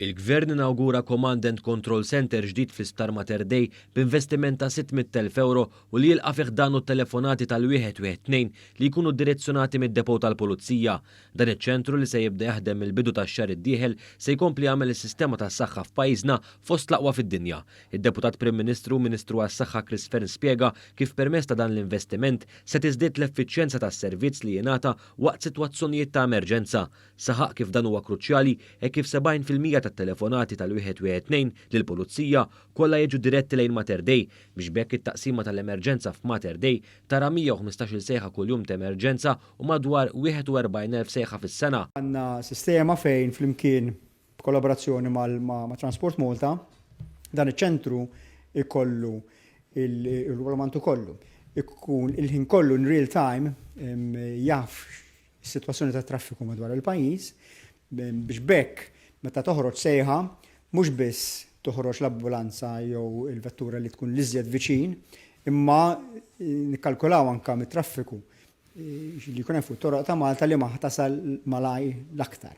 Il-Gvern inawgura Command and Control Centre ġdid fl-Isptar Mater Dei b'investiment ta' €600,000 u li jilqa' fi ħdanu t-telefonati tal-112 li jkunu direzzjonati mid-depot tal-Pulizija. Dan iċ-ċentru li se jibda jaħdem mill-bidu tax-xahar id-dieħel se jkompli jagħmel is-sistema tas-saħħa f'pajjiżna fost l-aqwa fid-dinja. Id-Deputat Prim Ministru u Ministru għas-Saħħa Chris Fearne spjega kif permezz ta' dan l-investiment se tiżdied l-effiċjenza tas-servizz li jingħata waqt sitwazzjonijiet ta' emerġenza. Saħaq kif dan huwa kruċjali hekk kif 70% tat-telefonati tal-112 lill-Pulizija kollha jiġu diretti lejn Mater Dei biex b'hekk it-taqsima tal-emerġenza f'Mater Dei tara 115-il sejħa kuljum t'emerġenza u madwar 41,000 sejħa fis-sena. Għandna sistema fejn flimkien b'kollaborazzjoni ma' Transport Malta dan iċ-ċentru jkollu il-regolamentu kollu ikun il-ħin kollu in real time jaf is-sitwazzjoni tat-traffiku madwar il-pajjiż biex b'hekk meta toħroġ sejħa mhux biss toħroġ l-ambulanza jew il-vettura li tkun l-iżjed viċin imma nikkalkulaw anke mit-traffiku li jkun hemm fuq it-toroq ta' Malta li ma tasal malajr l-aktar.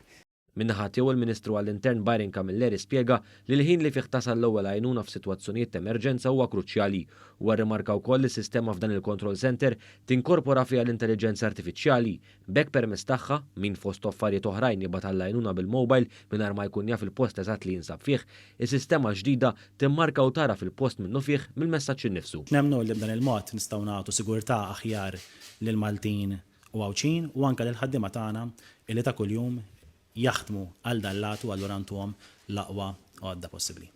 Min-naħa tiegħu l-Ministru għall-Intern Byron Camilleri spjega li l-ħin li fih tasal l-ewwel għajnuna f'sitwazzjonijiet t'emerġenza huwa kruċjali. Huwa rrimarka wkoll li s-sistema f'dan il-control centre tinkorpora fiha l-intelliġenza artifiċjali. B'hekk permezz tagħha, min fost affarijiet oħrajn jibgħat għall-għajnuna bil-mobile mingħajr ma jkun jaf il-post eżatt li jinsab fih, is-sistema l-ġdida timmarka u tagħraf il-post minnufih mill-messaġġ innifsu. Nemmnu li b'dan il-mod nistgħu nagħtu sigurtà aħjar lill-Maltin u Għawdxin u anke lill-ħaddiema tagħna illi ta' kuljum jaħdmu għal dan l-għad u allura ntuhom l-aqwa għodda possibbli.